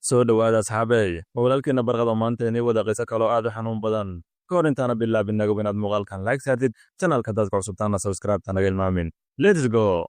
Soo dhowaada asxaabey, waa walaalkiina Barqad oo maanta inii wada qiso kaloo aad u xanuun badan. Ka hor intaana bilaabin, nagow inaad muuqaalkan like saartid, channelka dadka cusubtaana subscribe-ta naga ilmaamin. Let's go.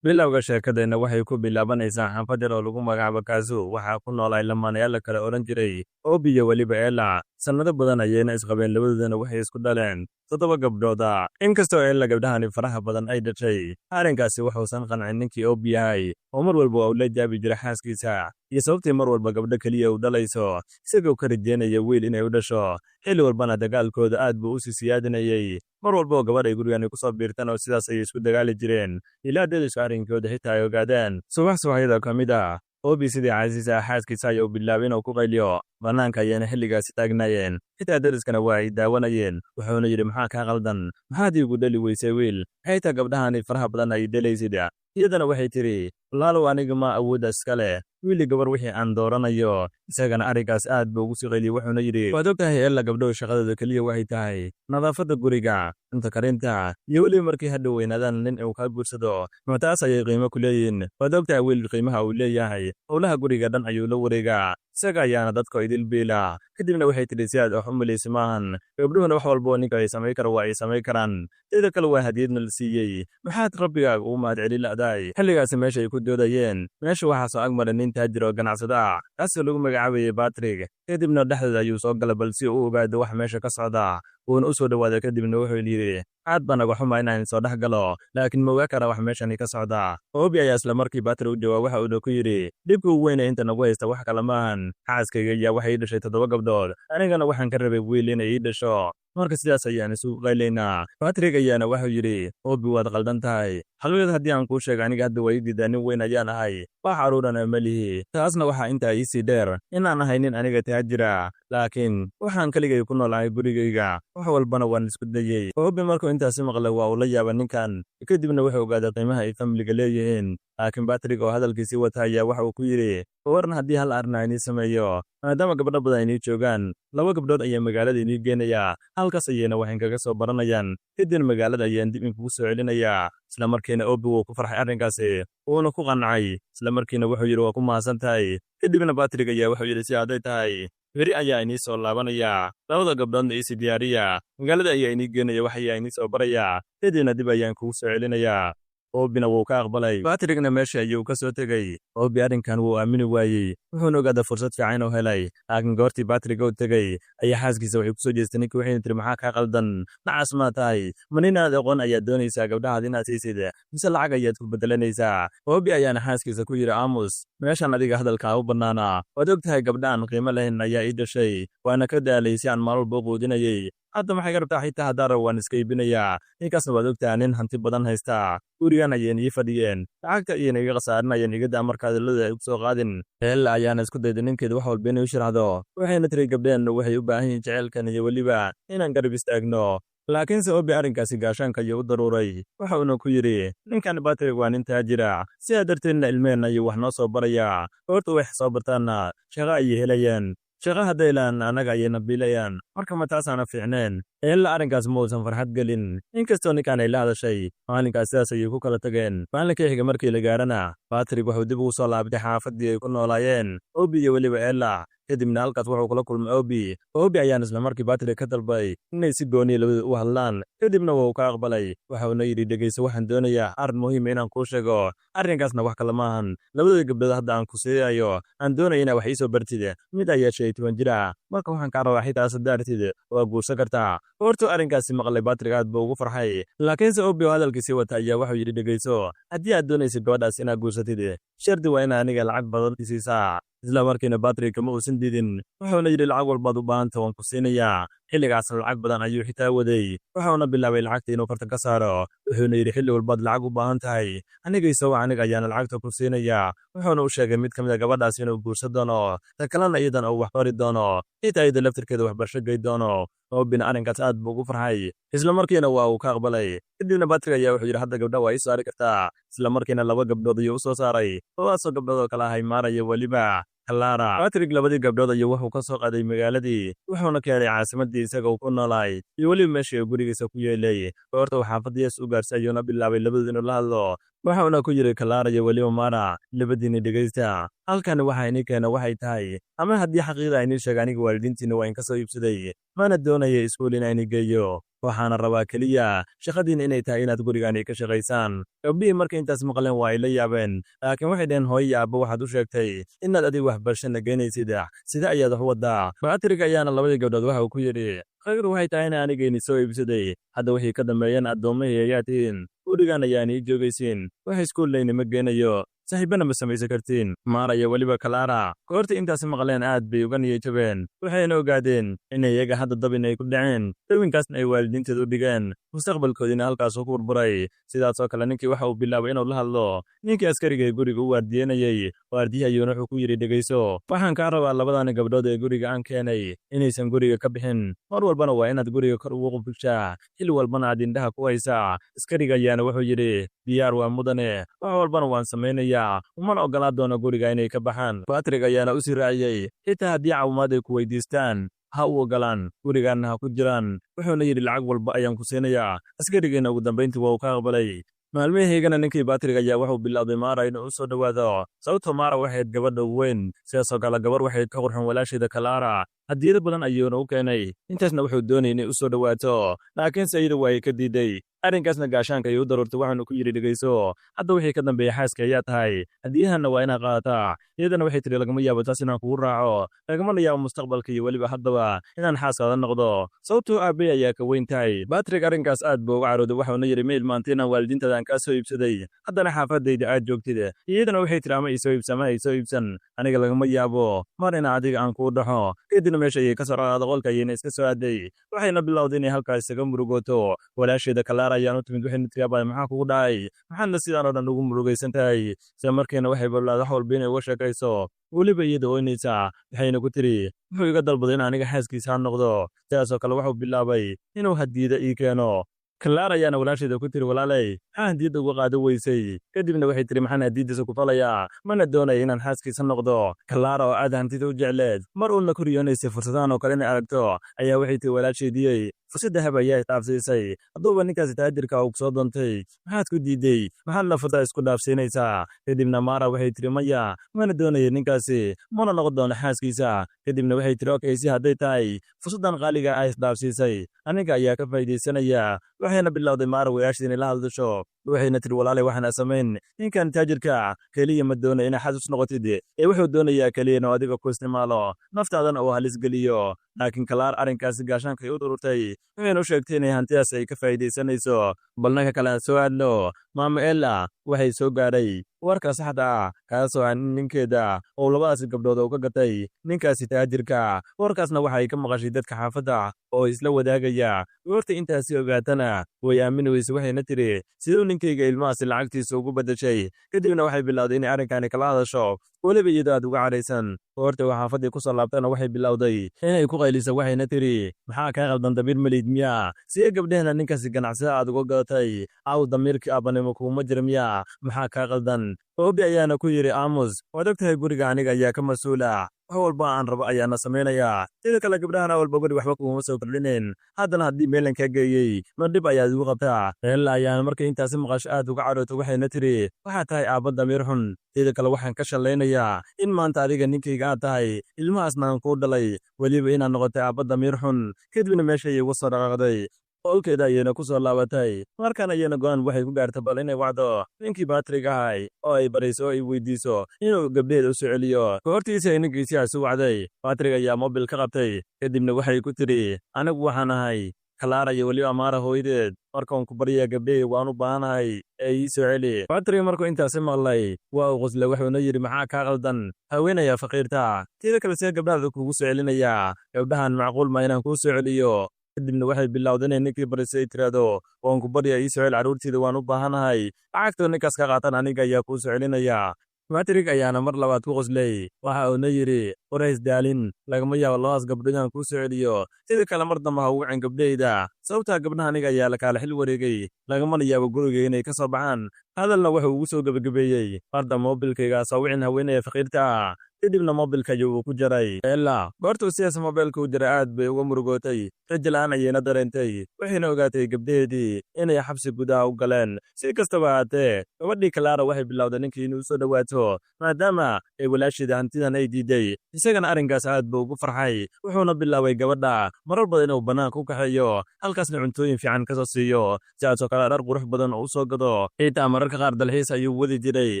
Bilowga sheekadeenna waxay ku bilaabanaysaa xaafad yar oo lagu magacaabo Kaasu. Waxaa ku noolay lamaanayaal la kala odhan jiray Obi iyo weliba Ella. Sannado badan ayayna isqabeen, labadoodana waxay isku dhaleen toddoba gabdhooda. Inkastoo Ella gabdhahani faraha badan ay dhashay, arrinkaasi wuxuusan qancin ninkii Obi yahay, oo mar walba uu la jaabi jiray xaaskiisa iyo sababtii mar walba gabdho keliya u dhalayso, isagoo ka rajeynaya wiil inay u dhasho. Xilli walbana dagaalkooda aad buu u sii siyaadinayay. Mar walba oo gabadh ay gurigani kusoo biirtan oo sidaas ayay isku dagaali jireen, ilaa derisku arrinkooda xitaa ay ogaadeen. Subax subaxyada ka mid ah, Obi sidii casiis ah xaaskiisa ayuu bilaabay inuu ku qayliyo. Bannaanka ayayna xilligaasi taagnaayeen, xitaa deriskana waa ay daawanayeen. Wuxuuna yidhi: "Maxaa kaa qaldan? Maxaad iigu dhali weysay wiil? Maxay taa gabdhahani faraha badan ay dhalaysid?" Iyadana waxay tidhi: "Walaalow, aniga ma awoodda iska leh wiili gabar wixii aan dooranayo." Isagana arrinkaas aad buu ugu sii qayliyey, wuxuuna yidhi: "Waad og tahay Ella, gabdhow shaqadooda keliya waxay tahay nadaafadda guriga, cunto karinta iyo weliba markii hadhow weynaadaan nin uu kaa guursado. Ma taas ayay qiimo ku leeyihiin? Waad og tahay wiil qiimaha uu leeyahay, howlaha guriga dhan ayuu la wareegaa, isaga ayaana dadka idil biila." Kadibna waxay tidhi: "Si aad wax u malaysa maahan, gabdhuhuna wax walba oo ninka ay samayn karo waa ay samayn karaan. Teeda kale waa hadiyadna la siiyey, maxaad rabbigaaga ugu mahad celin la'daay?" Xilligaasi meesha ay ku doodayeen, meesha waxaa soo agmaray nin taajir oo ganacsada ah, kaasoo lagu magacaabayay Patrick. Kadibna dhexdeeda ayuu soo galay bal si uu ogaado wax meesha ka socda, wuuna u soo dhowaaday. Kadibna wuxuu yidhi: "Aad baan naga xuma inaan soo dhex galo, laakiin ma ogaa kara wax meeshani ka socda?" Obi ayaa isla markii Patrick u jawaab, waxa uuna ku yidhi: "Dhibka ugu weyne inta nagu haysta wax kale maahan, xaaskayga ayaa waxay ii dhashay toddoba gabdhood, anigana waxaan ka rabay wiil inay ii dhasho, marka sidaas ayaan isugu qaylaynaa." Patrick ayaana wuxuu yidhi: "Obi, waad qaldan tahay. Xaqiiqada haddii aan kuu sheego, aniga hadda waa ii diidaa, nin weyn ayaan ahay, wax carruurana ma lihi. Taasna waxaa intaa iisii dheer inaan ahay nin aniga taajira, laakiin waxaan keligay ku noolahay gurigayga, wax walbana waan isku dayey." Obi markuu intaasi maqlay waa uu la yaaba ninkan, kadibna wuxuu ogaaday qiimaha ay familiga leeyihiin. Laakiin Patrick oo hadalkiisii wata ayaa waxa uu ku yidhi: "Waran haddii hal arrin aan inii sameeyo? Maadaama gabdho badan inii joogaan, laba gabdhood ayaa magaalada inii geenayaa, halkaas ayayna waxay kaga soo baranayaan, kadibna magaalada ayaan dib inkugu soo celinayaa." Isla markiina Obi wuu ku farxay arrinkaasi, wuuna ku qancay. Isla markiina wuxuu yidhi: "Waa ku mahadsan tahay." Kadibna Patrick ayaa wuxuu yidhi: "Si hadday tahay, beri ayaa inii soo laabanayaa, labada gabdhoodna iisii diyaariya, magaalada ayaa inii geenaya, wax ayaa inii soo barayaa, kadibna dib ayaan kugu soo celinayaa." Obina wuu ka aqbalay, Patrickna meesha ayuu ka soo tegey. Obi arrinkan wuu aamini waayey, wuxuuna ogaaday fursad fiican inuu helay. Laakiin goortii Patrick uu tegey ayaa xaaskiisa waxay kusoo jeestay ninkii, waxayna tiri: "Maxaa kaa qaldan? Nacas maa tahay? Ma nin aad aqoon ayaad doonaysaa gabdhahaad inaad siisid, mise lacag ayaad ku bedelanaysaa?" Obi ayaana xaaskiisa ku yidhi: "Aamus, meeshan adiga hadalkaa u bannaana. Waad og tahay gabdhaan qiimo lahayn ayaa ii dhashay, waana ka daalay si aan maalin walba u quudinayay. Hadda maxay ka rabtaa? Xitaa haddaan rabo waan iska iibinayaa. Ninkaasna waad ogtaha, nin hanti badan haystaa, gurigan ayayna ii fadhiyeen, lacagta ayayna iga khasaarinayeen. Igadaa marka hadallada ay u soo qaadin." Ella ayaana isku dayday ninkeeda wax walba inay u sharaxdo, waxayna tiri: "Gabdheennu waxay u baahan yihiin jaceylkan iyo weliba inaan garab istaagno." Laakiinse Obi arrinkaasi gaashaanka ayuu u daruuray, waxa uuna ku yidhi: "Ninkan Patrick waa nin taajira, sidaa darteedna ilmeheenna ayuu wax noo soo barayaa. Goorta wax soo bartaanna shaqo ayay helayaan, shaqo hadday laan annaga ayayna biilayaan, marka ma taasaana fiicneen?" Ella arrinkaas ma uusan farxad gelin, inkastoo ninkan ay la hadashay. Maalinkaas sidaas ayay ku kala tageen. Maalinkii xiga markii la gaarana, Patrick wuxuu dib ugu soo laabtay xaafaddii ay ku noolaayeen Obi iyo weliba Ella. Kadibna halkaas wuxuu kula kulmay Obi. Obi ayaan isla markii Patrick ka dalbay inay si gooniya labada u hadlaan, kadibna wuu ka aqbalay. Waxauna yidhi: "Dhegayso, waxaan doonayaa arrin muhiima inaan kuu sheego. Arrinkaasna wax kale maahan, labada gabdhood hadda aan ku siiyayo aan doonaya inaa wax iisoo bartid, mid ayaa 15 jir ah, marka waxaan kaa rabaa xitaa sadaartid waa guursan kartaa." Hortuu arrinkaasi maqlay, Patrick aad buu ugu farxay. Laakiinse Obi oo hadalkiisii wata ayaa wuxuu yidhi: "Dhegayso, haddii aad doonaysid gabadhaas inaad guursatid, shardi waa ina aniga lacag badan isiisaa." Isla markiina Patrick kama uusan diidin, wuxuuna yidhi: "Lacag walbaad u baahanta waan ku siinayaa." Xilligaasna lacag badan ayuu xitaa waday, wuxuuna bilaabay lacagta inuu farta ka saaro. Wuxuuna yidhi: "Xilli walbaad lacag u baahan tahay aniga isago, aniga ayaana lacagta ku siinayaa." Wuxuuna u sheegay mid ka mid a gabadhaas inuu guursan doono, ta kalena iyadan uu wax bari doono, xitaa iyada laftirkeeda waxbarasho gey doono. Obina arrinkaas aad buu ugu farxay, isla markiina waa uu ka aqbalay. Kadibna Patrick ayaa wuxuu yidhi: "Hadda gabdha waa ii saari kartaa." Isla markiina laba gabdhood ayuu u soo saaray, labadaasoo gabdhood oo kala ahay Maaraya weliba Clara. Patrick labadii gabdhood ayuu wuxuu ka soo qaaday magaaladii, wuxuuna keenay caasimadii isaga uu ku noolaay iyo weliba meeshii uu gurigiisa ku yeelay. Goorta uu xaafaddiyaas u gaarsay ayuuna bilaabay labadu inuu la hadlo, waxauna ku yidhi: "Clara iyo weliba Mara, labadiina dhegaysta. Halkani waxa inii keena waxay tahay, ama haddii xaqiiqda inii sheega, aniga waalidiintiina waa inka soo iibsaday, mana doonaya iskuul in ayni geeyo. Waxaana rabaa keliya shaqadiina inay tahay inaad gurigaani ka shaqaysaan." Gabdhihii markay intaas maqleen waa ay la yaabeen, laakiin waxay dhaheen: "Hooyo iyo aabba, waxaad u sheegtay inaad adiga waxbarashana geynaysid, sida ayaad wax u wadaa?" Patrick ayaana labadii gabdhood waxa uu ku yidhi: "Xaqiiqdu waxay tahay in anigayni soo iibsaday. Hadda wixii ka dambeeyana addoommahii ayaa tihiin, gurigan ayaan ii joogaysiin, wax iskuullayna ma geenayo, saaxiibana ma samaysan kartiin." Maara iyo weliba Clara goortii intaasi maqleen aad bay uga niyajabeen, waxayna ogaadeen in iyaga hadda dabin ay ku dhaceen, dabinkaasna ay waalidiinteed u dhigeen, mustaqbalkoodiina halkaasuu ku burburay. Sidaasoo kale ninkii waxa uu bilaabay inuu la hadlo ninkii askariga ee guriga u waardiyenayey. Waardiyi ayuuna wuxuu ku yidhi: "Dhegayso, waxaan kaa rabaa labadani gabdhood ee guriga aan keenay inaysan guriga ka bixin. Mar walbana waa inaad guriga kor ugu qufushaa, xil walbana aad indhaha ku haysaa." Askariga ayaana wuxuu yidhi: "Diyaar waa mudane, wax walbana waan samaynayaa, umana oggolaa doono guriga inay ka baxaan." Patrick ayaana u sii raaciyey: "Xitaa haddii caawimaad ay ku weydiistaan, ha u ogolaan, gurigaanna ha ku jiraan." Wuxuuna yidhi: "Lacag walba ayaan ku siinayaa." Askarigiina ugu dambayntii waa uu ka aqbalay. Maalmihiigana ninkii Patrick ayaa wuxuu bilaabay Maara inuu u soo dhowaado, sababtoo Maara waxayd gabadha ugu weyn, sidaasoo kale gabar waxayd ka qurxon walaasheeda Clara. Hadiyado badan ayuuna u keenay, intaasna wuxuu doonayay inay u soo dhowaato, laakiinse iyadu waa ay ka diiday. Arrinkaasna gaashaanka ayuu u daruurtay, waxaanu ku yidhi: "Dhegayso, hadda wixii ka dambeeya xaaska ayaa tahay, hadiyahanna waa inaad qaadataa." Iyadana waxay tidhi: "Lagama yaabo taas inaan kugu raaco, lagamana yaabo mustaqbalka iyo weliba haddaba inaan xaaskaada noqdo, sababtoo aabbay ayaa ka weyn tahay." Patrick arrinkaas aad buu uga carooday, waxauna yidhi: "Mayl maanta inaan waalidiintaada aan kaa soo iibsaday, haddana xaafadayda aad joogtid." Iyadana waxay tidhi: "Ama isoo iibsan ama isoo iibsan, aniga lagama yaabo mar ina adiga aan kuu dhaxo." Kadibna meesha ayay ka soo dhaqaaqday, qolka ayayna iska soo aaday, waxayna bilowday inay halkaas isaga murugooto. Walaasheeda Clara ayaan u timid, waxayna tiri: "Abay, maxaa kugu dhacay? Maxaadna sidaan oo dhan ugu murugaysan tahay?" Isla markiina waxay bilowday wax walba inay uga sheekayso, weliba iyada ooynaysaa. Waxayna ku tiri: "Wuxuu iga dalbaday in aniga xaaskiisa ha noqdo, sidaasoo kale wuxuu bilaabay inuu hadiyada ii keeno." Clara ayaana walaasheeda ku tiri: "Walaalay, maxaa hadiyadda uga qaadan weysay?" Kadibna waxay tiri: "Maxaan hadiyadiisa ku falayaa? Mana doonaya inaan xaaskiisa noqdo." Clara oo aad hantida u jecleed, mar uuna ku riyoonaysay fursadahan oo kale inay aragto, ayaa waxay tiri: "Walaasheediyey, fursad dahab ayaa isdhaafsiisay. Hadduuba ninkaasi taajirka uu soo doontay, maxaad ku diiday? Maxaad lafadaa isku dhaafsiinaysaa?" Kadibna Maara waxay tiri: "Maya, mana doonaya ninkaasi, mana noqon doono xaaskiisa." Kadibna waxay tiri: "Okay, si hadday tahay fursaddan qaaliga ah isdhaafsiisay, aniga ayaa ka faa'iidaysanaya." Waxayna bilowday Maara walaasheed inay la hadasho, waxayna tiri: "Walaalay, waxaana samayn. Ninkan taajirka keliya ma doonaya inaad xaas noqotid, ee wuxuu doonayaa keliya inuu adiga ku isticmaalo, naftaadana uu halis geliyo." Laakiin Clara arrinkaasi gaashaankay u dururtay, waxayna u sheegtay inay hantidaas ay ka faa'iidaysanayso. Balnanka kale aan soo aadno, Maama Ella waxay soo gaadhay warka saxda ah, kaasoo ah in ninkeeda uu labadaasi gabdhood uu ka gatay ninkaasi taajirka. Warkaasna waxa ay ka maqashay dadka xaafadda oo isla wadaagaya. Goorta intaasi ogaatana way aamini weyse, waxayna tiri: "Siduu ninkayga ilmahaasi lacagtiisa ugu beddeshay?" Kadibna waxay bilowday inay arrinkaani kala hadasho, weliba iyadoo aad uga cadhaysan. Goorta uu xaafaddii ku soo laabtana waxay bilowday inay ku qayliso, waxayna tiri: "Maxaa kaa qaldan? Damiir malid miyaa? Sidee gabdhehna ninkaasi ganacsada aad uga gadatay? Aw damiirkii aabanimo kuuma jira miyaa? Maxaa kaa qaldan?" Oobi ayaana ku yidhi: "Aamus, waad og tahay guriga aniga ayaa ka mas-uula, wax walba aan rabo ayaana samaynayaa. Sida kale gabdhahana walba guri waxba kuguma soo kordhinayn, haddana haddii meelan kaa geeyey, ma dhib ayaad igu qabtaa?" Reella ayaana markay intaasi maqasho aad uga cadhootay, waxayna tiri: "Waxaad tahay aabba damiir xun. Sida kale waxaan ka shallaynayaa in maanta adiga ninkayga aad tahay, ilmahaasna aan kuu dhalay, weliba inaad noqotay aabba damiir xun." Kadibna meesha ayay uga soo dhaqaaqday, qolkeeda ayayna ku soo laabatay. Markan ayayna go'aan waxay ku gaartay bal inay wacdo ninkii Patrick ahay oo ay barayso oo ay weydiiso inuu gabdheheeda u soo celiyo. Goortiisa ay ninkiisii isu wacday, Patrick ayaa mobil ka qabtay. Kadibna waxay ku tiri: "Anigu waxaan ahay Clara iyo weliba Amaara hooyadeed. Markaan ku baryaa, gabdhehey waan u baahanahay ee ii soo celi." Patrick markuu intaasi maqlay waa uu qoslay, wuxuuna yidhi: "Maxaa kaa qaldan, haweenaya faqiirta? Teeda kale see gabdhahaada kugu soo celinayaa? Gabdhahan macquul ma inaan kuu soo celiyo?" Kadibna waxay bilowday inay ninkii barisay ay tiraahdo: "Waan ku baryaa, ii soo celi carruurtiida, waan u baahanahay. Lacagtoo ninkaas ka qaatan aniga ayaa kuu soo celinaya." Patrick ayaana mar labaad ku qoslay, waxa uuna yidhi: "Warays daalin, lagama yaabo labadaas gabdho inaan kuu soo celiyo. Sida kale mar dambe ha ugu wicin gabdhahayda, sababtaa gabdhaha aniga ayaa la kaala xil wareegay, lagamana yaabo guriga inay ka soo baxaan." Hadalna wuxuu ugu soo gebagabeeyey: "Marda moobilkayga soo wicin, haweenaya faqiirta ah." Kadibna mobilka ayuu ku jaray. Ella goortuu sidaas mobilka u diray aad bay uga murugootay, rajo la'aan ayayna dareentay, waxayna ogaatay gabdhaheedii inay xabsi gudaha u galeen. Si kastaba ahaatee, gabadhii Clara waxay bilowday ninkii inuu soo dhowaato, maadaama ay walaasheeda hantidan ay diiday. Isagana arrinkaas aad buu ugu farxay, wuxuuna bilaabay gabadha marar badan inuu bannaanka u kaxeeyo, halkaasna cuntooyin fiican ka soo siiyo, sidaasoo kale dhar qurux badan oo u soo gado. Xitaa mararka qaar dalxiis ayuu wadi jiray.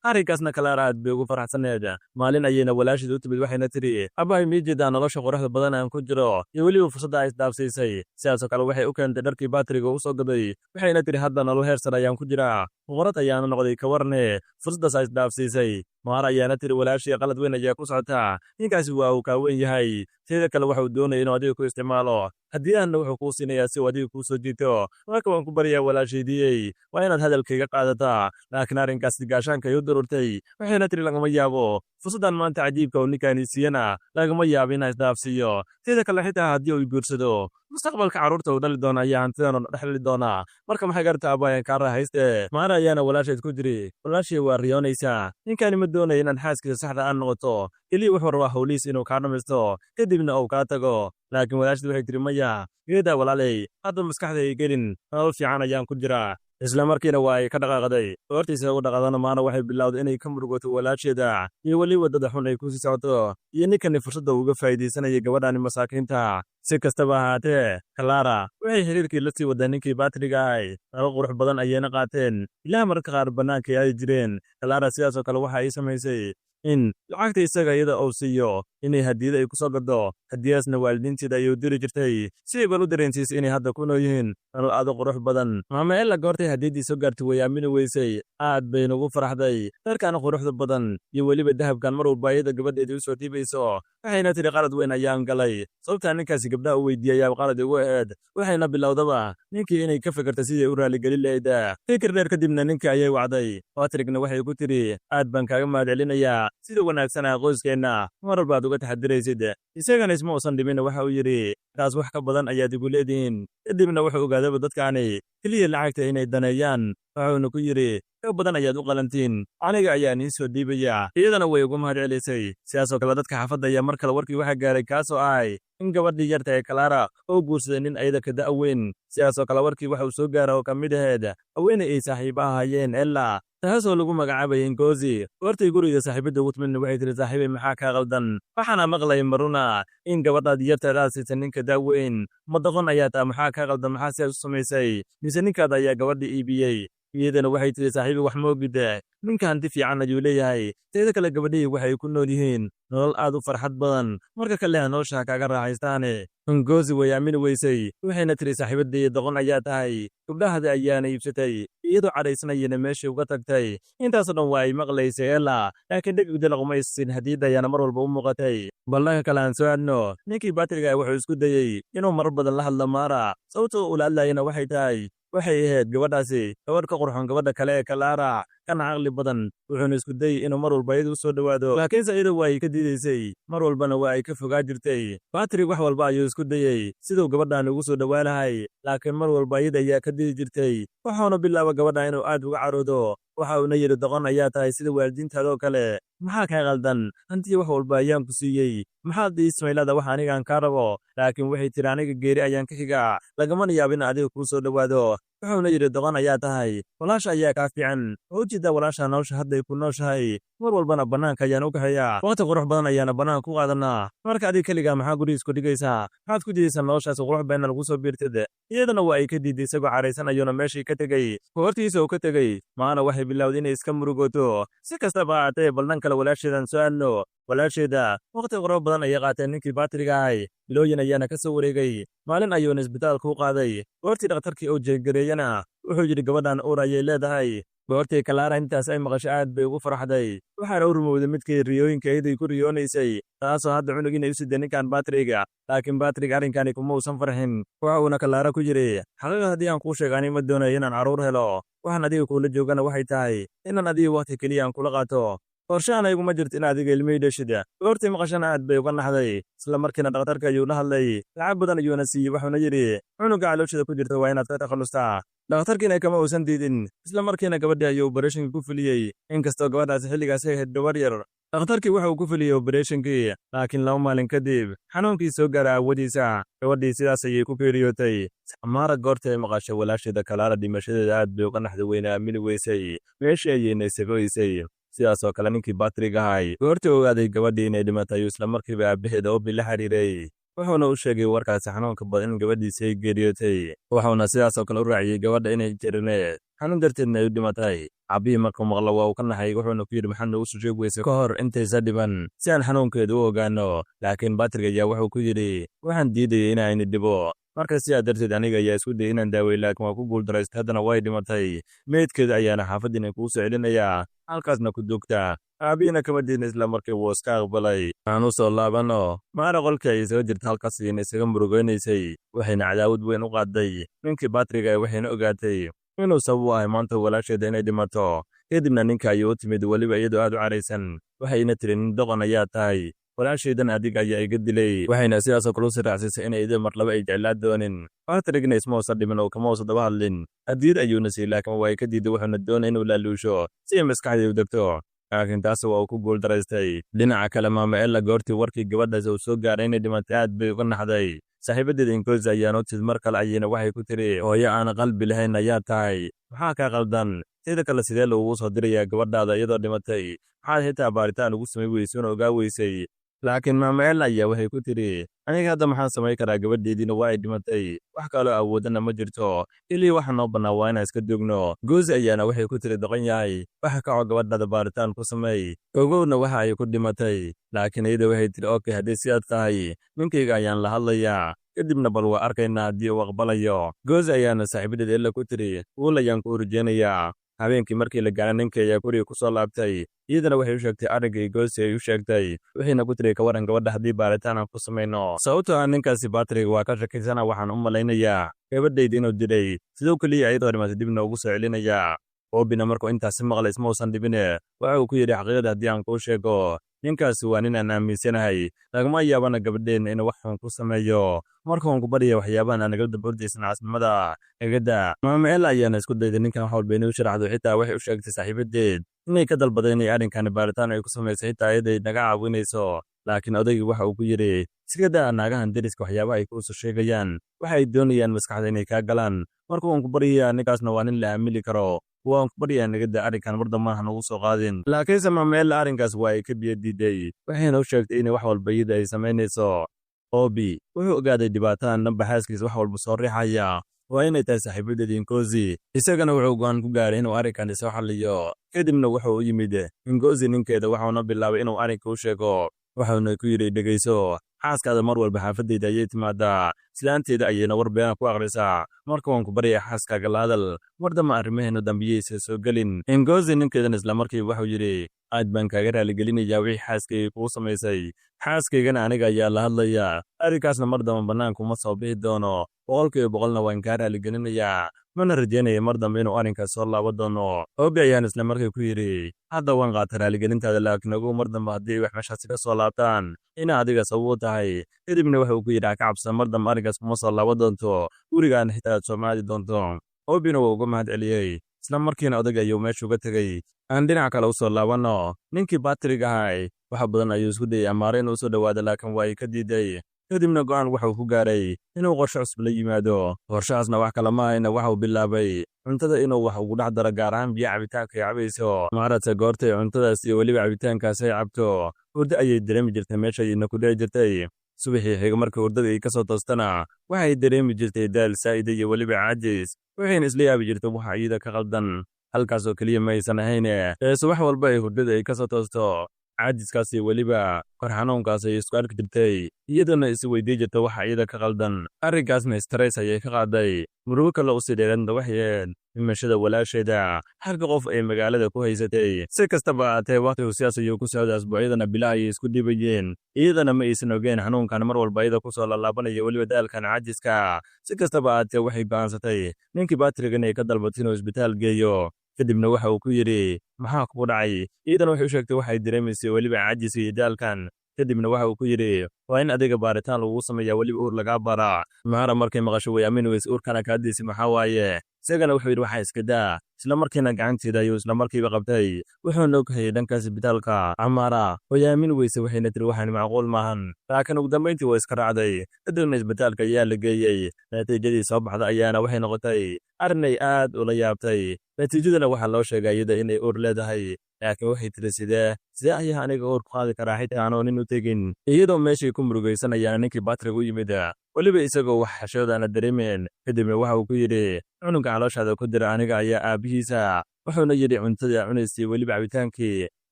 Arrinkaasna Clara aad bay ugu faraxsaneed. Maalin ayayna walaasheed u timid, waxayna tiri, "Abahay, mii jeedaa nolosha quruxda badan aan ku jiro iyo weliba fursadda ay isdhaafsiisay?" Sidaasoo kale waxay u keentay dharkii Patrick oo u soo gaday, waxayna tiri, "Hadda nolol heer sare ayaan ku jiraa, boqorad ayaana noqday, ka warne fursaddaas ay isdhaafsiisay?" Maar ayaana tiri, "Walaashii, qalad weyn ayaa ku socotaa. Ninkaasi waa uu kaa weyn yahay. Teeda kale, waxa uu doonaya inuu adiga ku isticmaalo. Hadiyahanna wuxuu kuu siinayaa si uu adiga kuu soo jiito. Marka waan ku baryaa, walaashaydiyey, waa inaad hadalkayga qaadataa." Laakiin arrinkaasi gaashaanka ay u daruurtay, waxayna tiri, "Lagama yaabo fursaddan maanta cajiibka oo ninkaani siiyana, lagama yaabo inaan isdhaafsiiyo. Teeda kale, xitaa haddii uu guursado, mustaqbalka carruurta uu dhali doona ayaa hantidan oo dhexli doona. Marka maxay garta abaayaan kaa raaxayste?" Maara ayaana walaashayd ku jiri, "Walaashay, waa riyoonaysaa. Ninkaani ma doonaya inaad xaaskiisa saxda aan noqoto. Keliya wuxuu rabaa howlihiis inuu kaa dhammaysto, kadibna uu kaa tago." Laakiin walaashid waxay tiri, "Maya, geedaa walaalay, hadda maskaxda ay gelin, nolol fiican ayaan ku jiraa." Isla markiina waa ay ka dhaqaaqday. Goortiisa ugu dhaqaadana, Maana waxay bilowday inay ka murugoto walaasheeda iyo weli waddada xun ay kusii socoto iyo ninkani fursadda uga faa'iidaysanayay gabadhani masaakiinta. Si kastaba ahaatee, Clara waxay xiriirkii la sii waday ninkii Patrick ahay. Nolol qurux badan ayayna qaateen, ilaa mararka qaar bannaanka ay aadi jireen. Clara sidaasoo kale waxa ay samaysay in lacagta isaga iyada uu siiyo inay hadiyada ay ku soo gado. Hadiyadaasna waalidiinteeda ayuu diri jirtay, si ay bal u dareensiisay inay hadda ku nool yihiin nolol aad u qurux badan. Maama Ella goortay hadiyaddii soo gaartay way aamini weysay, aad bayna ugu farxday dharkan quruxda badan iyo weliba dahabkan mar walba iyada gabadheedii usoo dhiibayso. Waxayna tiri, "Qalad weyn ayaan galay. Sababtaa ninkaasi gabdhaha u weydiiyay ayaa qalad igu ahayd." Waxayna bilowdaba ninkii inay ka fikirta sidii u raaligelin lahayd. Fikir dheer kadibna ninkii ayay wacday. Patrickna waxay ku tiri, "Aad baan kaaga mahadcelinayaa sida wanaagsanaa qoyskeenna mar walbaad uga taxadiraysid." Isagana isma uusan dhimin, waxa uu yidhi, "Taas wax ka badan ayaad igu leedihiin." Kadibna wuxuu ogaadaba dadkaani keliya lacagta inay daneeyaan, wuxuuna ku yidhi, "Ka badan ayaad u qalantiin, aniga ayaa niin soo dhiibaya." Iyadana way ugu mahad celisay. Sidaasoo kale dadka xaafadda ayaa mar kale warkii waxaa gaaray, kaasoo ahay in gabadhii yarta ee Clara oo guursaday nin ayada ka da' weyn. Sidaasoo kale warkii waxa uu soo gaara oo ka mid ahayd haweeney ay saaxiiba ahaayeen Ella, taasoo lagu magacaabayay Ngozi. Goortay guriga saaxiibadda ugu timidna waxay tiri, "Saaxiibay, maxaa kaa qaldan? Waxaana maqlay maruna in gabadhaad yarteed aad siisay ninka daaweyn. Ma doqon ayaa taa? Maxaa kaa qaldan? Maxaa sidaas u samaysay? Mise ninkaada ayaa gabadha iibiyey?" Iyadana waxay tiri, "Saaxiibi, wax moogida, ninka hanti fiican ayuu leeyahay. Teeda kale, gabadhihii waxay ku nool yihiin nolol aad u farxad badan. Marka kale nolosha kaaga raaxaystaane." Ngozi way aamini weysay, waxayna tiri, "Saaxiibadii, doqon ayaa tahay, gabdhahada ayaana iibsatay." Iyadoo cadhaysanayana meeshii uga tagtay. Intaasoo dhan waa ay maqlaysay Ella, laakiin dhegigda laquma aysin. Hadiyadda ayaana mar walba u muuqatay. Ballanka kale aan soo aadno, ninkii Patrick wuxuu isku dayey inuu marar badan la hadlo Maara. Sababtoo ula hadlayana waxay tahay, waxay ahayd gabadhaasi gabadh ka qurxoon gabadha kale ee Clara, kana caqli badan. Wuxuuna isku dayey inuu mar walba iyada u soo dhowaado, laakiinse iyada waa ay ka diidaysay, mar walbana waa ay ka fogaa jirtay. Patrick wax walba ayuu isku dayey siduu gabadhan ugu soo dhowaanahay, laakiin mar walba iyada ayaa ka diidi jirtay. Wuxuuna bilaaba gabadha inuu aad uga caroodo. Waxa uuna yidhi, "Doqon ayaa tahay sida waalidiintaadoo kale. Maxaa kaa qaldan? Hantii wax walba ayaan ku siiyey. Maxaad ii samaylada wax anigaan kaa rabo?" Laakiin waxay tiri, "Aniga geeri ayaan ka xigaa, lagamana yaabo in adiga kuu soo dhowaado." Wuxuuna yidhi, "Doqon ayaa tahay, walaasha ayaa kaa fiican. Oo ujeeddaa walaasha nolosha hadday ku nooshahay? Mar walbana bannaanka ayaan u kaxeeyaa, waqti qurux badan ayaana bannaanka ku qaadanaa. Marka adiga keligaa maxaa guriga isku dhigaysaa? Maxaad ku diidaysaa noloshaas qurux badan lagu soo biirtid?" Iyadana waa ay ka diiday. Isagoo caraysan ayuuna meeshii ka tegey. Goortiisa uu ka tegey, Maana waxay bilowday inay iska murugooto. Si kastaba ahaatee, baldan kale walaasheedan soo aadno. Walaasheeda waqti qurux badan ayay qaateen ninkii Patrick ahay, bilooyin ayaana ka soo wareegay. Maalin ayuuna isbitaalka u qaaday. Goortii dhakhtarkii uu jeegareeyana, wuxuu yidhi, "Gabadhan uur ayay leedahay." Goortii Clara intaas ay maqasho aad bay ugu farxday, waxaana u rumowday midkii riyooyinka iyaday ku riyoonaysay, taasoo hadda cunug inay u siday ninkan Patrick. Laakiin Patrick arrinkani kuma uusan farxin. Waxa uuna Clara ku yidhi, "Xaqiiqa haddii aan kuu sheego, aniga ma doonayo inaan carruur helo. Waxaan adiga kuula joogana waxay tahay inaan adiga waqti keliya aan kula qaato. Qorshahan iguma jirto in adiga ilmihii dhashid." Goortii maqashana aad bay uga naxday. Isla markiina dhakhtarka ayuu la hadlay, lacag badan ayuuna siiyey, wuxuuna yidhi, "Cunuga calooshada ku jirta waa inaad ka takhallustaa." Dhakhtarkiina kama uusan diidin. Isla markiina gabadhii ayuu operation-ka ku fuliyey, inkastoo gabadhaasi xilligaasi ahayd gabar yar. Dhakhtarkii waxa uu ku fuliyey obereshinkii, laakiin 2 maalin kadib xanuunkii soo gaara aawadiisa gabadhii sidaas ayay ku geeriyootay. Amaara goorta ay maqashay walaasheeda Kalaara dhimashadeeda aad bay uga naxday, weyna aamini weysay, meeshii ayayna isaga oysay. Sidaasoo kale ninkii Batrig ahay goortii ogaaday gabadhii inay dhimatay ayuu isla markiiba aabaheeda Obi la xiriiray, wuxuuna u sheegay warkaasi xanuunka badan in gabadhiisi ay geeriyootay, wuxuuna sidaasoo kale u raaciyey gabadha inay jirineed xanuun darteedna ay u dhimatay. Cabbihii markuu maqlo waa uu ka naxay, wuxuuna ku yidhi, maxaad noogu soo sheegi weysay ka hor intaysa dhiban si aan xanuunkeedu u ogaano? Laakiin Batrig ayaa wuxuu ku yidhi, waxaan diidayay inayni dhibo, marka sidaa darteed aniga ayaa isku dayay inaan daawey, laakiin waa ku guuldaraystay, haddana way dhimatay, meydkeeda ayaana xaafaddiina kuu soo celinayaa, halkaasna ku dugta. Aabihiina kama diidna, isla markii wuu iska aqbalay. Aan u soo laabanno Maara qolkii ay isaga jirta, halkaas ayayna isaga murugaynaysay, waxayna cadaawad weyn u qaaday ninkii Batriga, waxayna ogaatay inuu sabab u ahay maanta walaasheeda inay dhimato. Kadibna ninka ayuu u timid weliba iyadoo aad u caraysan, waxayna tiri, nin doqon ayaa tahay, walaashaydan adiga ayaa iga dilay. Waxayna sidaasoo kale usii raacsiisay inay idin marlaba ay jeclaa doonin. Batrigna isma uusan dhimin oo kama uusan daba hadlin, hadiyad ayuuna siiyey, laakiin waa ay ka diiday, wuxuuna doonay inuu laaluusho si ay maskaxdii u degto, laakiin taasi waa uu ku guuldaraystay. Dhinaca kale maama Ella goortii warkii gabadhaas uu soo gaaray inay dhimatay aad bay uga naxday. Saaxiibadeeda Inkosi ayaana u timid mar kale, ayayna waxay ku tiri, hooyo aan qalbi lahayn ayaa tahay, maxaa kaa qaldan? Sida kale sidee lagugu soo dirayaa gabadhaada iyadoo dhimatay? Maxaad xitaa baaritaan ugu samay weysay una ogaa weysay? Laakiin maama Ella ayaa waxay ku tiri, aniga hadda maxaan samayn karaa? Gabadheediina waa ay dhimatay, wax kaloo awoodana ma jirto, ilii waxa noo bannaa waa inaan iska dugno. Goosi ayaana waxay ku tiri, doqon yahay, waxa kaco gabadhaada baaritaan ku sameey, ogowna waxa ay ku dhimatay. Laakiin iyada waxay tiri, okay, haddii sidaad tahay ninkayga ayaan la hadlayaa, kadibna bal waa arkaynaa haddii uu aqbalayo. Goosi ayaana saaxiibadeed Ella ku tiri, guul ayaan ku rajeynayaa. Habeenkii markii la gaaray ninka ayaa guriga ku soo laabtay, iyadana waxay u sheegtay arrinkii Goosi ay u sheegtay, waxayna ku tiri, ka waran gabadha haddii baaritaan aan ku samayno? Sababtoo ah ninkaasi Batrig waa ka shakiysana, waxaan u malaynayaa gabadhayda inuu dilay, sidoo keliya iyadoo dhimatay dib noogu soo celinayaa. Obina markuu intaasi maqlay isma uusan dhibine, waxa uu ku yidhi, xaqiiqada haddii aan kuu sheego, ninkaasi waa nin aan aaminsanahay, lagama yaabana gabadheenna inuu wax xun ku sameeyo, marka waan ku barya waxyaabahan aan nagala daba ordaysan caasnimada egada. Maama Ella ayaana isku dayday ninkan wax walba inay u sharaxdo, xitaa waxay u sheegtay saaxiibadeed inay ka dalbaday inay arrinkani baaritaan ay ku samaysay, xitaa iyaday naga caawinayso. Laakiin odaygii waxa uu ku yidhi, iska daa naagahan deriska waxyaabaha ay kuusoo sheegayaan, waxa ay doonayaan maskaxda inay kaa galaan, marka waan ku baryayaa, ninkaasna waa nin la aamini karo, waan ku baryayaa nagada arrinkan mar dambaan ha nagu soo qaadin. Laakiinse maama Ella arrinkaas waa ay ka biyo diiday, waxayna u sheegtay inay wax walba iyada ay samaynayso. Obi wuxuu ogaaday dhibaatadan dhanba xaaskiisa wax walba soo riixaya waa inay tahay saaxiibadeed Inkosi, isagana wuxuu go'aan ku gaaray inuu arrinkan soo xalliyo. Kadibna wuxuu u yimid Inkosi ninkeeda, waxuuna bilaabay inuu arrinka u sheego, wuxuuna ku yidhi, dhegayso, xaaskaada mar walba xaafadayda ayay timaadaa, islaanteeda ayayna war beena ku akhrisaa, marka waan ku baryaa xaaskaaga la hadal, mar damba arrimaheena dambiyaysa soo gelin. Ingozi ninkeedan isla markiiba wuxuu yidhi, aad baan kaaga raaligelinayaa wixii xaaskayga kuu samaysay, xaaskaygana aniga ayaa la hadlayaa, arrinkaasna mar damba bannaanka uma soo bixi doono, 100%na waan kaa raaligelinayaa, mana rajaynaya mar dambe inuu arrinkaas soo laaban doono. Obi ayaan isla markii ku yidhi, hadda waan qaata raaligelintaada, laakiin ogow mar dambe haddii ay wax meeshaasi ka soo laabtaan ina adiga sabab u tahay. Kadibna waxa uu ku yidhi, ha ka cabsan, mar dambe arrinkaas kuma soo laaban doonto, gurigaana xitaa aad soo maadi doonto. Obina wuu uga mahad celiyey, isla markiina odag ayuu meesha uga tegey. Aan dhinac kale u soo laabanno ninkii Batrig ahay, wax badan ayuu isku dayay Amaare inuu soo dhowaado, laakiin waa ay ka diiday. Kadibna go'aan wuxuu ku gaaray inuu qorshe cusub la yimaado. Qorshahaasna wax kale ma ahayna waxuu bilaabay cuntada inuu wax ugu dhex daro, gaar ahaan biyo cabitaanka ay cabayso. Maaragta goortay cuntadaas iyo weliba cabitaankaas ay cabto, hurdo ayay dareemi jirtay, meesha ayayna ku dhici jirtay. Subaxii xiga markii hurdada ay ka soo toostana waxay dareemi jirtay daal saa'ida iyo weliba caajis, waxayna isla yaabi jirtay waxa iyada ka qaldan. Halkaasoo keliya ma aysan ahayne ee subax walba ay hurdada ay ka soo toosto caajiskaas iyo weliba kor xanuunkaas ay isku arki jirtay, iyadana is weydii jirta waxa iyada ka qaldan. Arrinkaasna stress ayay ka qaaday. Murugo kale usii dheeranna waxay ahayd dhimashada walaasheeda, halka qof ay magaalada ku haysatay. Si kastaba ahaatee wakhtigu sidaas ayuu ku socday, asbuucyadana bilaha ayay isku dhibayeen, iyadana ma aysan ogeen xanuunkan mar walba iyada kusoo laalaabanaya, weliba daalkan caajiska. Si kastaba ahaatee waxay go'aansatay ninkii Batriga inay ka dalbato inuu isbitaal geeyo. Kadibna waxa uu ku yidhi, maxaa kugu dhacay? Iyadana waxay u sheegtay waxay dareemaysay weliba caajiska iyo daalkan. Kadibna waxa uu ku yidhi, waa in adiga baaritaan lagugu sameeyaa, weliba uur lagaa baraa. Maara markay maqasho way aamin weyse, uurkana kaadiisi maxaa waaye? Isagana wuxuu yidhi, "Waxaa iska daa." Isla markiina gacanteeda ayuu isla markiiba qabtay, wuxuuna og hayay dhanka isbitaalka. Camaara way aamin weyse, waxayna tiri, "Waxaan macquul maahan." Laakiin ugu dambayntii waa iska raacday. Kadibna isbitaalka ayaa la geeyey. Natiijadii soo baxda ayaana waxay noqotay arrinay aad ula yaabtay. Natiijadana waxaa loo sheegay iyada inay uur leedahay, laakiin waxay tiri, Sidee ayaa aniga uur ku qaadi karaa xitaa aanoo nin u tegin?" Iyadoo meeshii ku murugaysanayaan, ninkii Batrig u yimid, weliba isagoo wax xashoodaana dareemeen. Kadibna waxa uu ku yidhi, "Cunuga calooshaada ku dira aniga ayaa aabbihiisa." Wuxuuna yidhi, "Cuntadii cunaysay, weliba cabitaankii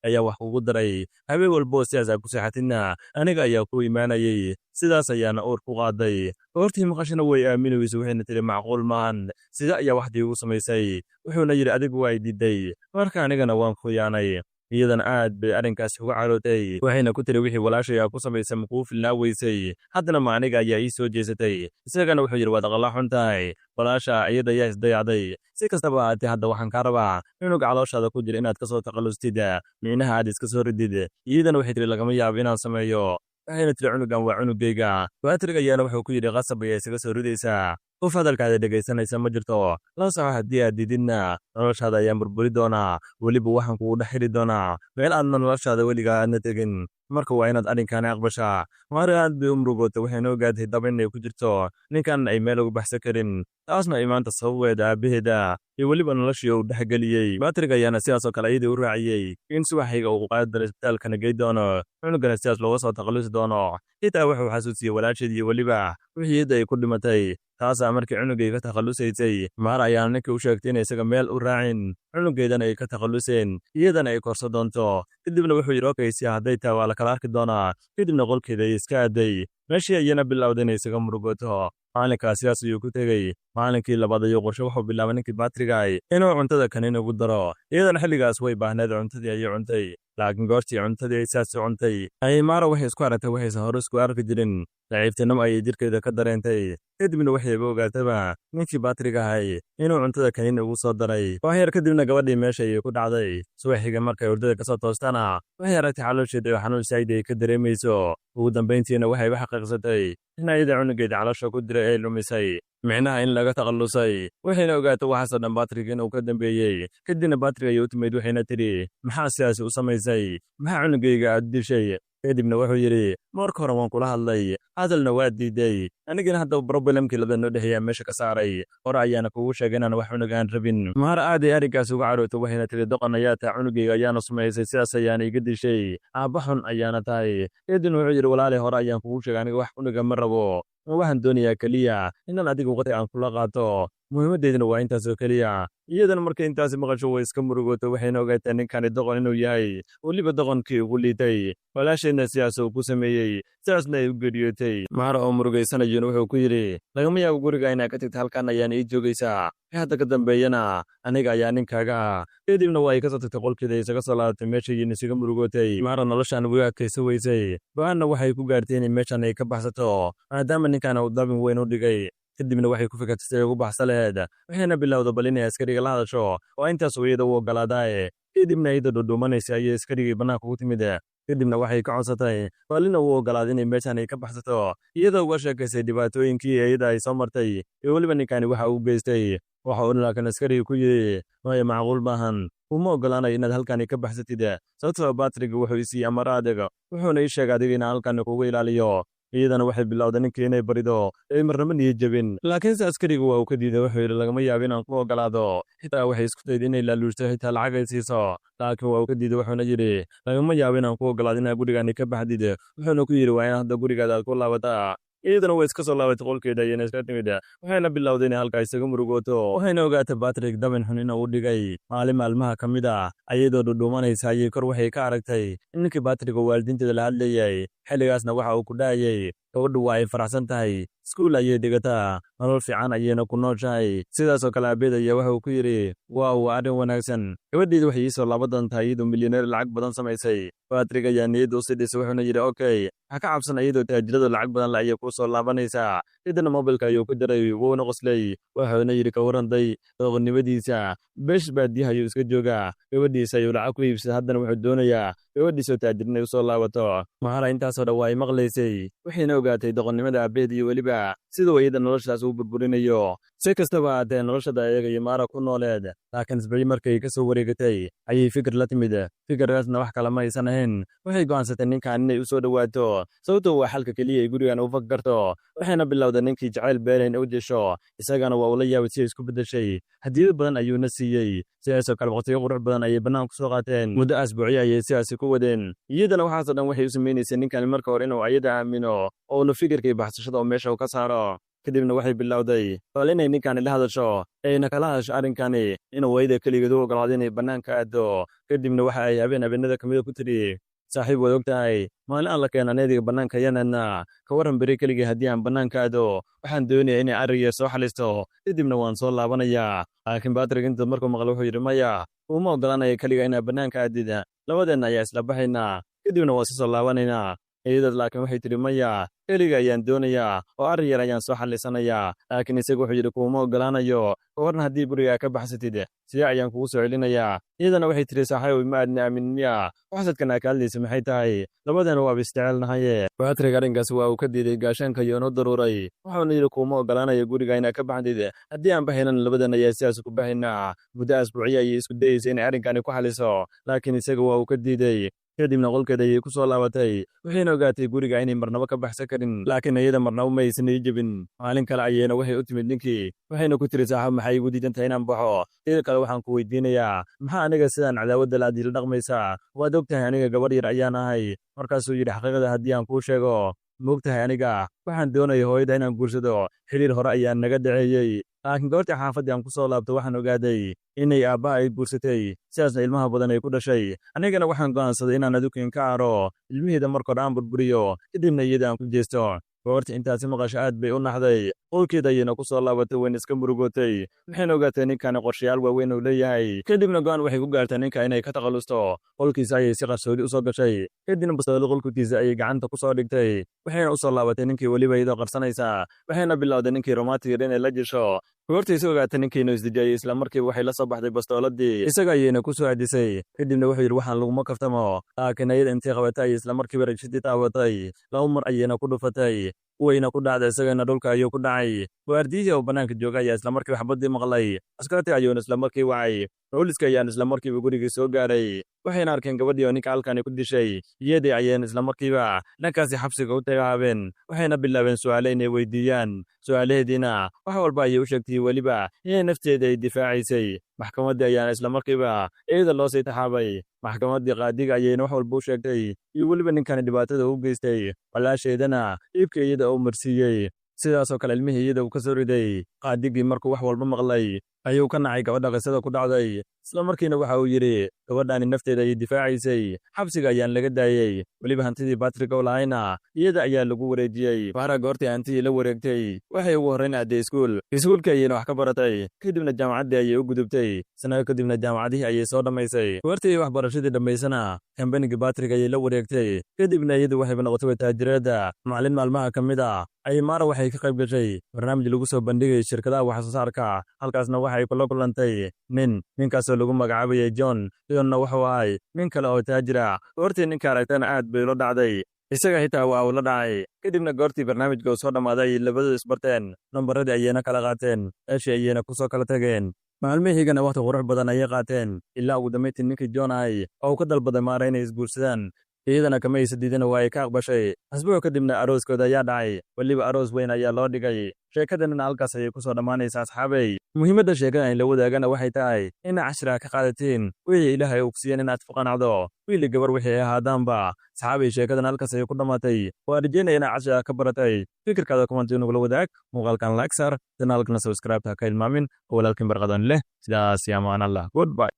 ayaa wax kugu daray. Habeen walboo sidaas aa ku seexatidna aniga ayaa ku imaanayay, sidaas ayaana uur ku qaaday." Goortii maqashana way aamini weyse, waxayna tiri, "Macquul maahan, sida ayaa waxdii ugu samaysay?" Wuxuuna yidhi, "Adigu waa diiday, marka anigana waan khiyaanay." Iyadana aad bay arrinkaasi uga carootay, waxayna ku tiri, "Wixii walaashay aa ku samaysay makuu filnaa weysay? Haddana ma aniga ayaa ii soo jeesatay?" Isagana wuxuu yidhi, "Waad aqala xun tahay, walaasha iyada ayaa isdayacday. Si kastaba ahaatee, hadda waxaan kaa rabaa cunuga calooshaada ku jira inaad kasoo takallustid, micnaha aad iska soo ridid." Iyadana waxay tiri, "Lagama yaabo inaan sameeyo." Waxayna tiri, "Cunugan waa cunugayga." Batrig ayaana wuxuu ku yidhi, "Qasab ayaa isaga soo ridaysaa, qof hadalkaada dhegaysanaysa ma jirto. La soco, haddii aad diididna noloshaada ayaan burburi doonaa, weliba waxaan kugu dhex xiri doonaa meel aadna noloshaada weligaa aadna tegin. Marka waa inaad arrinkaani aqbashaa." Maari aad bay u murugootay, waxayna ogaatay dab inay ku jirto, ninkan ay meel ugu baxsan karin, taasna ay maanta sababeeda aabbaheeda iyo weliba noloshii uu dhexgeliyey. Batrig ayaana sidaasoo kale iyadii u raaciyey in subaxayga uu qaadi doono, isbitaalkana gey doono, cunugana sidaas looga soo takhallusi doono. Xitaa wuxuu xasuusiyey walaasheed iyo weliba wixii ay ku dhimatay, taasaa markii cunugay ka takhallusaysay. Maar ayaana ninkii u sheegtay inay isaga meel u raacin, cunugeedana ay ka takhalluseen, iyadana ay korso doonto. Kadibna wuxuu yidhi, "Okay, si hadday tahay waa la kala arki doonaa." Kadibna qolkeeda ay iska aaday, meeshii ayana bilowday inay isaga murugoto. Maalinkaas sidaas ayuu ku tegey. Maalinkii labaad ayuu qorshe wuxuu bilaabay ninkii Batrigay inuu cuntada kanin ugu daro. Iyadana xilligaas way baahneed, cuntadii ayay cuntay. Laakiin goortii cuntadii ay saas u cuntay ayay Maara waxay isku aragtay waxaysan hore isku arki jirin. Daciiftinimo ayay jirkeeda ka dareentay. Kadibna waxayba ogaataba ninkii Batriga ahay inuu cuntada kanin ugu soo daray. Wax yar kadibna gabadhii meesha ayay ku dhacday. Subaxiga markay hurdada kasoo toostana, waxay aragtay caloosheeda oo xanuun saa'id ay ka dareemayso. Ugu dambayntiina waxayba xaqiiqsatay in ayada cunugeeda caloosha ku diray ay lumisay, micnaha in laga takhallusay. Waxayna ogaatay waxaasoo dhan Batrig inuu ka dambeeyey. Kadibna Batrig ayay u timid, waxayna tidhi, "Maxaa sidaasi u samaysay? Maxaa cunugayga aad dishay?" Kadibna wuxuu yidhi, "Marka hore waan kula hadlay, hadalna waa diiday. Anigana hadda problemkii labada noo dhexeeyaa meesha ka saaray. Hore ayaana kugu sheegay inaan wax cunug aan rabin." Maar aad ay arrinkaasi uga carootay, waxayna tiri, "Doqon ayaa tahay, cunugayga ayaana sumaysay, sidaas ayaana iga dishay, aabba xun ayaana tahay." Kadibna wuxuu yidhi, "Walaalay, hore ayaan kugu sheegay, aniga wax cunuga ma rabo. Waxaan doonayaa keliya inaan adiga waqti aan kula qaato, muhiimaddeyduna waa intaas oo keliya." Iyadana markay intaasi maqasho way iska murugootay, waxayna ogaataa ninkani doqon inuu yahay, weliba doqonkii ugu liitay. Walaasheedna sidaas uu ku sameeyey, sidaasna ay u geeriyootay. Maara oo murugaysanayuna wuxuu ku yidhi, "Lagama yaabo guriga inaad ka tagta, halkan ayaan ii joogaysaa. Hadda ka dambeeyana aniga ayaa ninkaaga ah." Kadibna waa ay kasoo tagtay, qolkeeda isaga soo laabatay, meeshayina isaga murugootay. Maara noloshan uga adkaysa weysay, go'aanna waxay ku gaartay inay meeshan ay ka baxsato, maadaama ninkan uu dabin weyn u dhigay. Kadibna waxay ku fikirtay siday ugu baxsa laheed, waxayna bilowda bal inay askariga la hadasho oo intaas iyada u ogolaadaaye. Kadibna iyada dhudhuumanaysa ayay askarigii bannaanka ugu timid. Kadibna waxay ka codsatay bal ina uu ogolaaday inay meeshan ay ka baxsato, iyadoo uga sheekaysay dhibaatooyinkii iyada ay soo martay iyo weliba ninkani waxa uu geystay. Waxa uu laakiin askarigii ku yidhi, "Maya, macquul maahan, uma ogolaanayo inaad halkani ka baxsatid, sababtoo Batriga wuxuu i siiyey amar adag, wuxuuna ii sheegay adiga inaan halkani kugu ilaaliyo." Iyadana waxay bilowday ninkii inay barido ay marnaba niyo jebin, laakiinse askarigu waa uu ka diiday. Wuxuu yidhi, "Lagama yaabo inaan ku ogolaado." Xitaa waxay isku dayday inay laaluushto, xitaa lacag ay siiso, laakiin waa uu ka diiday. Wuxuuna yidhi, "Lagama yaabo inaan ku ogolaado inaad gurigani ka baxdid." Wuxuuna ku yidhi, "Waa in hadda gurigaada aad ku laabataa." Iyadana way iska soo laabatay, qolkeeda ayayna iska timid, waxayna bilowday inay halkaa isaga murugooto, waxayna ogaatay Patrick dabin xun inuu u dhigay. Maalin maalmaha ka mid ah, ayadoo dhudhuumanaysa ayay kor waxay ka aragtay in ninkii Patrick oo waalidiinteeda la hadlayay. Xilligaasna waxa uu ku dhahayay, "Gabadhu waa ay faraxsan tahay, iskuul ayay dhigataa, nolol fiican ayayna ku nooshahay." Sidaasoo kale aabeed ayaa waxa uu ku yidhi, "Waaw, waa arrin wanaagsan, gabadheedu waxay iisoo laaban doontaa iyadoo milyaneer lacag badan samaysay." Patrick ayaa niyadda usii dhisay, wuxuuna yidhi, "Okay, ha ka cabsan, iyadoo taajirada lacag badan le ayay kuu soo laabanaysaa." Kadibna waxay bilowday inay isaga murugooto. Kadibna mobilka ayuu ku diray, wuuna qoslay, wuxuuna yidhi: "Ka waranday doqonnimadiisa? Besh baadiyaha ayuu iska joogaa, gabadhiisa ayuu lacag ku iibsaday, haddana wuxuu doonayaa gabadhiisoo taajir inay usoo laabato." Mahara intaasoo dhan waa ay maqlaysay, waxayna ogaatay doqonnimada aabeed iyo weliba siduu iyada noloshaas uu burburinayo. Si kastaba haatee, noloshada ayaga iyo Maara ku nooleed, laakiin isbuucyo markay ka soo wareegatay ayay fikir la timid. Fikirkaasna wax kale ma aysan ahayn, waxay go'aansatay ninkan inay u soo dhowaato, sababtoo waa xalka keliya ay gurigan u faki karto. Waxayna bilowday ninkii jacayl been u jesho, isagana waa ula yaabay si ay isku beddeshay. Hadiyado badan ayuuna siiyey, sidaasoo kale waqtiyo qurux badan ayay bannaan ku soo qaateen. Muddo asbuucyo ayay sidaasi ku wadeen. Iyadana waxaasoo dhan waxay u samaynaysay ninkani marka hore inuu ayada aamino, ouna fikirkii baxsashada oo meesha uu ka saaro. Kadibna waxay bilowday bal inay ninkani la hadasho, ayna kala hadasho arrinkani inuu wayda keligeed u ogolaado inay bannaanka aado. Kadibna waxa ay habeen habeenada kamida ku tidhi: "Saaxiib, waad og tahay maalin alla keena neediga bannaanka yanaadna. Ka warran beri keligii haddii aan bannaanka aado? Waxaan doonayaa inay arriga soo xalisto, kadibna waan soo laabanayaa." Laakiin Batrig inta markuu maqlay wuxuu yidhi: "Maya, uma ogolaanaya keliga inaa bannaanka aadid. Labadeenna ayaa isla baxaynaa, kadibna waa si soo laabanaynaa." Iyadad laakiin waxay tidhi: "Maya, keliga ayaan doonayaa oo arrin yar ayaan soo xallisanayaa." Laakiin isaga wuxuu yidhi: "Kuuma ogolaanayo. Ka warran haddii gurigaa ka baxsatid? Sidee ayaan kugu soo celinayaa?" Iyadana waxay tidhi: "Saaxiibow, ma aadna aamin miya? Waxsadkan aa ka hadlaysa maxay tahay? Labadeena waaba isjecelnahaye." Batrig arrinkaas waa uu ka diiday, gaashaanka ayuuna daruuray, wuxuuna yidhi: "Kuuma ogolaanayo guriga inaad ka baxdid. Haddii aan baxaynana, labadeena ayaa sidaas ku baxaynaa." Muddo asbuucyo ayay isku dayeysay inay arrinkani ku xaliso, laakiin isaga waa uu ka diiday. Kadibna qolkeeda ayay ku soo laabatay, waxayna ogaatay guriga inay marnabo ka baxsan karin, laakiin iyada marnabo ma aysan ii jebin. Maalin kale ayayna waxay u timid ninkii, waxayna ku tiri: "Saaxib, maxay igu diidan tahay inaan baxo? Sidoo kale waxaan ku weydiinayaa, maxaa aniga sidaan cadaawadda la aad ila dhaqmaysaa? Waad og tahay aniga gabadh yar ayaan ahay." Markaasuu yidhi: "Xaqiiqada haddii aan kuu sheego, moog tahay aniga waxaan doonaya hooyada inaan guursado. Xiriir hore ayaa naga dhaceeyey, laakiin goortii xaafaddii aan ku soo laabto waxaan ogaaday inay aabbaha ay guursatay, sidaasna ilmaha badan ay ku dhashay. Anigana waxaan go'aansaday inaan adukin ka caro, ilmiheeda marka hore aan burburiyo, kadibna iyada aan ku jeesto." Goorta intaasi maqasho aad bay u naxday, qolkeeda ayayna ku soo laabatay, wayna iska murugootay. Waxayna ogaatay ninkani qorshayaal waaweyn uu leeyahay. Kadibna go'aan waxay ku gaartay ninka inay ka takhalusto. Qolkiisa ayay si qarsoodi usoo gashay, kadibna bastoolad qolkiisa ayay gacanta ku soo dhigtay. Waxayna usoo laabatay ninkii weliba iyadoo qarsanaysa, waxayna bilowday ninkii romantic inay la jisho. Goortay ogaatay ninkii inuu isdejiyay, isla markiiba waxay la soo baxday bastooladii, isaga ayayna ku soo adisay. Kadibna wuxuu yidhi: "Waxaan laguma kaftamo." Laakiin ayada intay qabatay ayay isla markiiba rajadii taabatay, laba mar ayayna ku dhufatay, wayna ku dhacday, isagana dhulka ayuu ku dhacay. Waardiyihii oo bannaanka jooga ayaa isla markiiba xabaddii maqlay, askartii ayuuna isla markii wacay. Booliska ayaana isla markiiba gurigii soo gaaray, waxayna arkeen gabadhii oo ninka halkani ku dishay. Iyadii ayayna isla markiiba dhankaasi xabsiga u tagaabeen, waxayna bilaabeen su'aale inay weydiiyaan. Su'aalaheediina wax walba ayay u sheegtay, weliba inay nafteeda ay difaacaysay. Maxkamaddii ayaana isla markiiba iyada loo sii taxaabay. Maxkamaddii qaadiga ayayna wax walba u sheegtay, iyo weliba ninkani dhibaatada u geystay, walaasheedana iibka iyada uu marsiiyey, sidaasoo kale ilmihii iyada uu ka soo riday. Qaadigii markuu wax walba maqlay ayuu ka nacay gabadha qisada ku dhacday. Isla markiina waxa uu yidhi: "Gabadhaani nafteeda ayay difaacaysay." Xabsiga ayaan laga daayey, weliba hantidii Batrig oo lahayna iyada ayaa lagu wareejiyey. Baara goortii hantidii la wareegtay, waxay ugu horrayn aaday iskuul. Iskuulkii ayayna wax ka baratay, kadibna jaamacaddii ayay u gudubtay. Sanado kadibna jaamacadihii ayay soo dhammaysay. Goortii waxbarashadii dhammaysana, kambanigii Batrig ayay la wareegtay. Kadibna iyadu waxayba noqotay taajirada. Maalin maalmaha ka mid ah ayay Maara waxay ka qayb gashay barnaamij lagu soo bandhigayay shirkadaha wax soo saarka. Halkaasna waxay kula kulantay nin, ninkaasoo lagu magacaabayay John. Johnna wuxuu ahay nin kale oo taajira. Goortii ninka aragtana aad bay ula dhacday, isaga xitaa waa uu la dhacay. Kadibna goortii barnaamijka uu soo dhammaaday ayay labadu isbarteen, nambaradii ayayna kala qaateen, meeshii ayayna kusoo kala tageen. Maalmihiigana wakhti qurux badan ayay qaateen, ilaa ugu dambayntii ninkii John ahay oo uu ka dalbaday Maara inay isguursadaan. Iyadana kama aysa diidana, waa ay ka aqbashay. Asbuuc kadibna arooskooda ayaa dhacay, weliba aroos weyn ayaa loo dhigay. Sheekadanina halkaas ayay kusoo dhammaanaysaa, asxaabay. Muhiimadda sheekada in la wadaagana waxay tahay inaad cashira ka qaadatiin, wixii Ilaahay uu ku siiyeen inaad ku qanacdo, wiili gabar wixii ay ahaadaanba. Asxaabay, sheekadan halkaas ayay ku dhammaatay. Waa rajeynaya inaad cashira ka baratay. Fikirkaada comment nagula wadaag. Muuqaalkan like saar, channelkana subscribe ha ka ilmaamin. Oo walaalkiin Barqadan leh sidaas iyo amaan Allah. Goodbye.